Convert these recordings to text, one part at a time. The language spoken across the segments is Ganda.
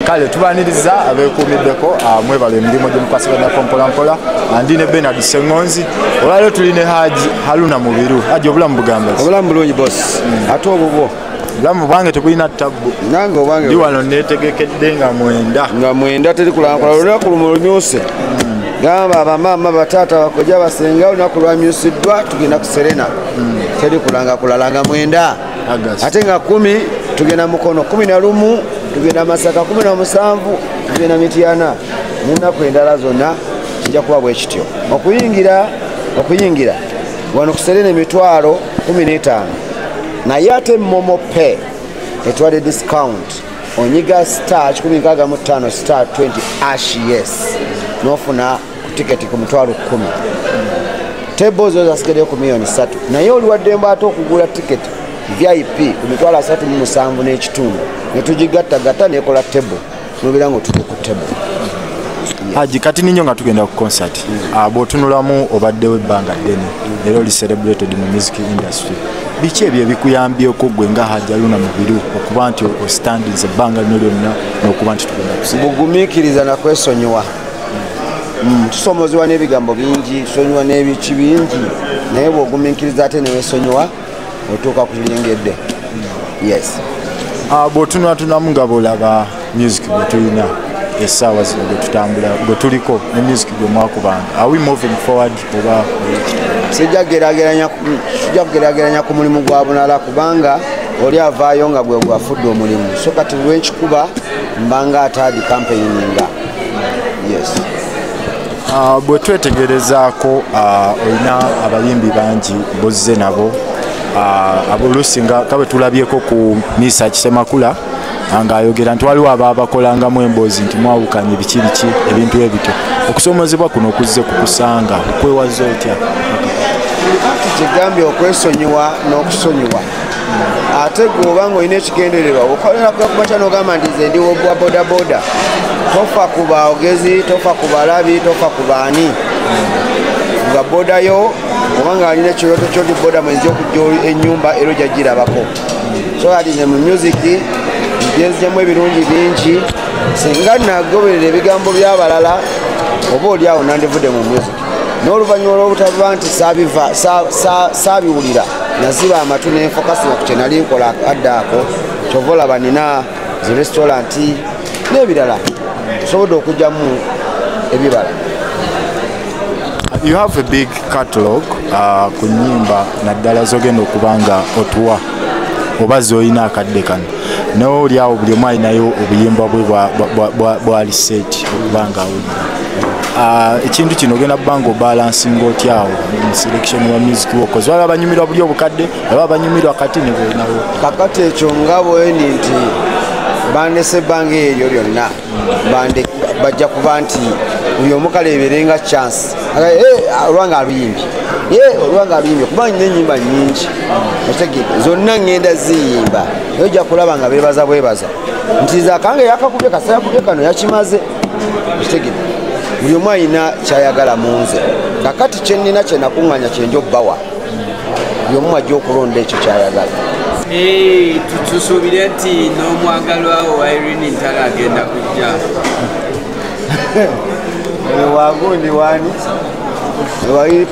Kale tubaniriza abeekuumiddeko, mwebale emirimu gye mukwasiganako mpola mpola. Ndi ne Bernard Ssengonzi, olwaleero tuli ne Haji Haruna Mubiru. Haji, obulamu bugamba ki? Obulamu bulungi, boss, ate obubwo? Obulamu bwange tebulina tabbu. Nange obwange. Ndi wano neetegekedde nga 9. Nga 9, teri kulankola olunaku lumu lumyuse. Gamba abamaama, bataata, bakojja, basenga, olunaku lwamyusiddwa, tugenda ku Serena. Teri kulanga kulala nga 9. August. Ate nga 10 tugenda Mukono, 11 tugenda Masaka, 17 tugenda Mityana, n'ennaku endala zonna kijja kuba bwe kityo. Okuyingira wano ku Serena 15000, naye ate MoMo Pay etwale discount. Onyiga *165*20#, yes, nofuna ku tiketi ku 100,000. Table zo zasigaddeyo ku 3 million, naye oli waddembe ate okugula tiketi VIP ku 37,500, netugigattagatta nekola table, nobeera nga otudde ku table. Haji, kati ninyo nga tugenda ku concert, bw'otunulamu obaddewo ebbanga ddene era oli celebrated mu music industry, biki ebyo ebikuyambyeko gwe nga Haji Haruna Mubiru okuba nti ostandinze ebbanga lino lyonna n'okuba nti tugenda kusi Bugumiikiriza nakwesonyiwa. Tusomozebwa n'ebigambo bingi, tusonyiwa n'ebiki bingi, naye bw'ogumiikiriza ate newesonyiwa, otuuka ku kirengedde, yes. Bw'otunulatunamu nga bw'olaba music gwe tulina essaawa zino, gwe tutambula, gwe tuliko ne music gwe mwakubanga, are we moving forward oba? Sijja kugeraageranya ku mulimu gwa bunala, kubanga oli avaayo nga gwe gwafudde omulimu. So kati lwenkikuba mbanga ate adi campaigninga, yes. Bwe twetegerezaako, olina abayimbi bangi bozze nabo. Oluusi nga kabe tulabyeko ku Misa Kisemakula ng'ayogera nti waliwo abaabakolangamu emboozi nti mwawukanye, biki biki, ebintu ebityo. Okusomozebwa kuno okuzze kukusanga, okwewaza otya? Anti kyegambye, okwesonyiwa n'okusonyiwa. Ate gwe oba nga olina ekigendererwa, okolera kumakya n'ogamba nti nze ndi wa bodaboda, tofa ku baogezi, tofa ku balabi, tofa ku baani, nga bodayo oba nga alina ekirooto kyo nti boda mwenzija okujja ennyumba era ojja girabako. So kati nze mu music byenzijjamu ebirungi bingi. Singa nagoberera ebigambo by'abalala, oba oli awo nandivudde mu music. N'oluvannyuma olw'obutaba nti saabiwulira, naziba amatu nenfokasinga ku kye nali nkola adde ako. Kyova olaba nina zi restaurant n'ebirala, tusobodde okugyamu ebibala. You have a big catalog ku nnyimba naddala zogenda okuba nga otuwa oba z'olina akadde kano, naye oli awo buli omu alinayo obuyimba bwe bwali set okuba nga awulira. Ekintu kino ogenda kuba nga obalansinga otya awo mu selection wa music wokozi? Waliwo abanyumirwa buli obukadde, waliwo abanyumirwa kati ne bwolinawo. Kakati ekyo nga bweni nti bandese ebbanga eryo lyonna, bajja kuba nti buli omu kale ebeerenga chance. Olwanga aluyimbye, olwanga aluyimbye, kuba nina enyimba nyingi, okitegedde, zonna ŋŋenda ziyimba, naye ojja kulaba nga beebaza bwebaza nti nze akange yakakubye kasa yakubye kano yakimaze, okitegedde. Buli omu alina kyayagala mu nze. Kakati kyenina kyenakuŋŋanya kyenja obbawa, buli omu ajja okulonda ekyo kyayagala. Tusuubire nti n'omwagalwa wo Irene Ntale agenda kujja. Wagundi wani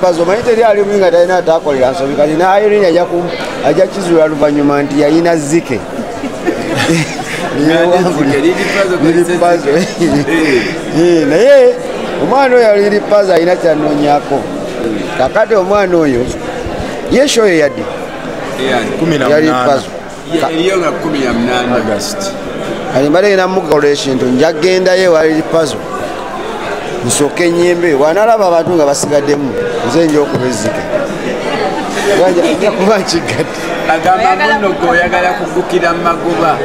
Pazo, manyi teri ali bubi nga talina atakolera nsobi. Kati ne Irene ajja kizuula luvannyuma nti yalina zike. Lili Pazo. Naye omwana oyo Lili Pazo alina kyanoonyako. Kakati omwana oyo ye show ye yadde 18. Yali Pazo. Eriyo nga 18. August. Kati mbadde ngenda mukola ekintu, nja kugendayo ewa Lili Pazo nsooke enyimbe. Wanalaba abantu nga basigaddemu, nze nja okuba ezzike, nja kuba nkigadde. Agamba muno gwe oyagala kugukira mu magoba.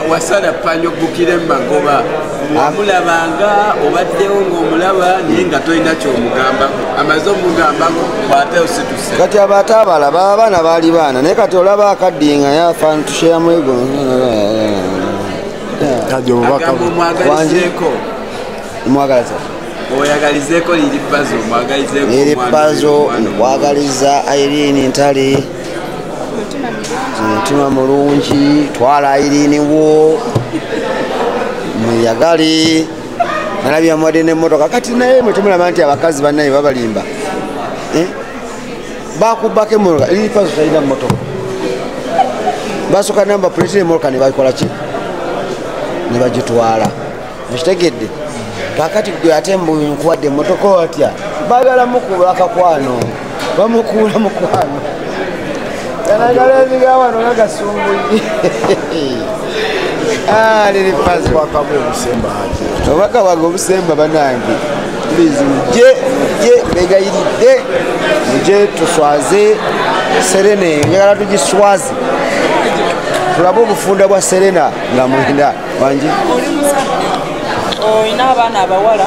Wasala panya ogukire mu magoba. Wamulabanga obaddewo ng'omulaba, naye nga tolina kyomugambako, amaze omugambako bw'ate osituse. Kati abaate abala baba baana, baali baana, naye kati olaba akaddi nga yafa ntusheyamu ego. Haji, obubaka Agamba omwagalizeeko. Mwagala sa Oyagalizeeko Lili Pazo, omwagalizeeko. Lili Omwana Pazo. oyo, omwana. Nkwagaliza Irene Ntale omutima mulungi, twala Irene wo. Yeyagale nalabye amuwadde n'emmotoka. Kati naye mwe tumulaba nti abakazi bannaye babalimba, bakubbako emmotoka. Lil Pazo talina mmotoka, basooka namba plate emmotoka ne bakola ki, ne bagitwala. Okitegedde? Kakati gwe ate nkuwadde emmotoka otya? Baagala mukuula akakwano, bamukuula mukwano. Ganagala wano nga gasumbuye. Lil Pazo obubaka bwange obusemba banange, please mujje, mujje begayiridde, mujje tuswaze Serena eyo. Njagala tugiswaze, tulabe obufunda bwa Serena nga mwenda wangi. Oli muzadde, olina abaana abawala,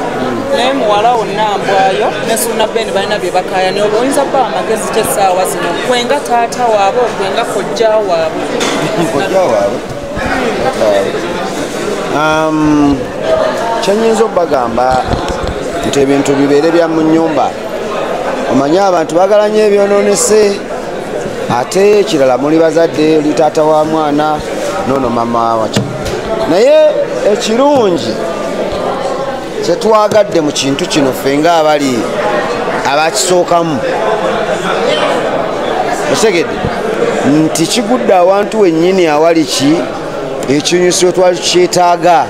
naye muwala wonna mbwayo ne Suuna Ben balina bye bakaayana. Oyinza bba amagezi ki essaawa zino kwenga taata waabwe okwenga kojja waabwe? Kojja waabwe kyenyinza obbagamba nti ebintu bibeere bya mu nnyumba. Omanye abantu baagala nnyo ebyonoonese, ate ekirala muli bazadde, oli taata wa mwana noono mama waki. Naye ekirungi kyetwagadde mu kintu kino ffe ng'abali abakisookamu, okitegedde nti kigudde awantu wennyini awali ki ekinyusi we twali tukyetaaga.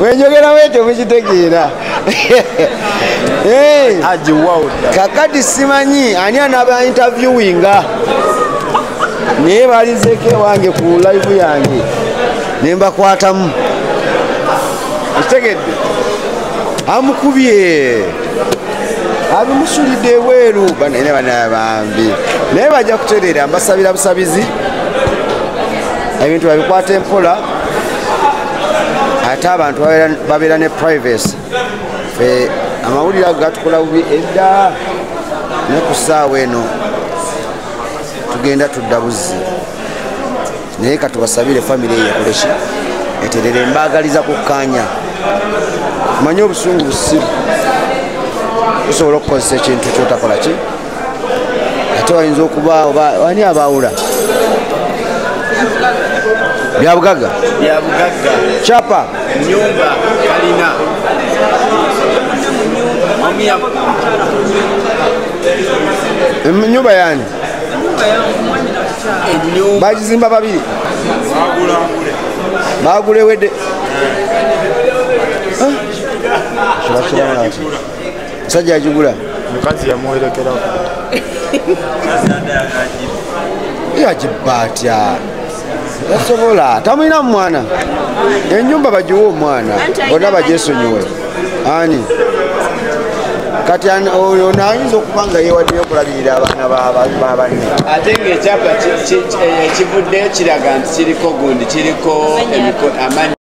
Wenjogerawo ekyo mukitegeera. Kakati simanyi ani anaaba interviewinga, naye balizeeko ewange ku live yange ne mbakwatamu. Okitegedde? Amukubye, abimusulidde ebweru. Banaye bana bambi, naye bajja kutereera. Mbasabira busabizi, ebintu babikwata empola, ate abantu babeera ne privacy. Ffe amawulire ago gatukola bubi edda, ne ku ssaawa eno tugenda tudda buzzi. Naye katubasabire famire eyo ekoleki eterere. Mbaagaliza kukkaanya. Manye obusungu busiru, osobola okukozesa ekintu kyotakola ki, ate wayinza okuba oba ani abaawula byabugagga byabugagga kyapa nyumba kalina enyumba yani bagizimba babiri bagula ewedde. Musajja agigula, mukazi yamuwerekerako. Yagibba atya? Tasobola, tamulina mwana. Ennyumba bagiwe omwana, bonna bagyesonyiwe. Ani kati oyo naayinza okuba nga yeewaddeyo okulabirira abaana ba banne. Ate ng'ekyapa ekivuddeyo kiraga nti kiriko gundi, kiriko amannya.